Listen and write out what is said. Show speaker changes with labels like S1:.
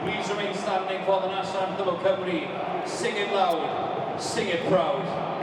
S1: Please remain standing for the national anthem of Cymru. Sing it loud, sing it proud.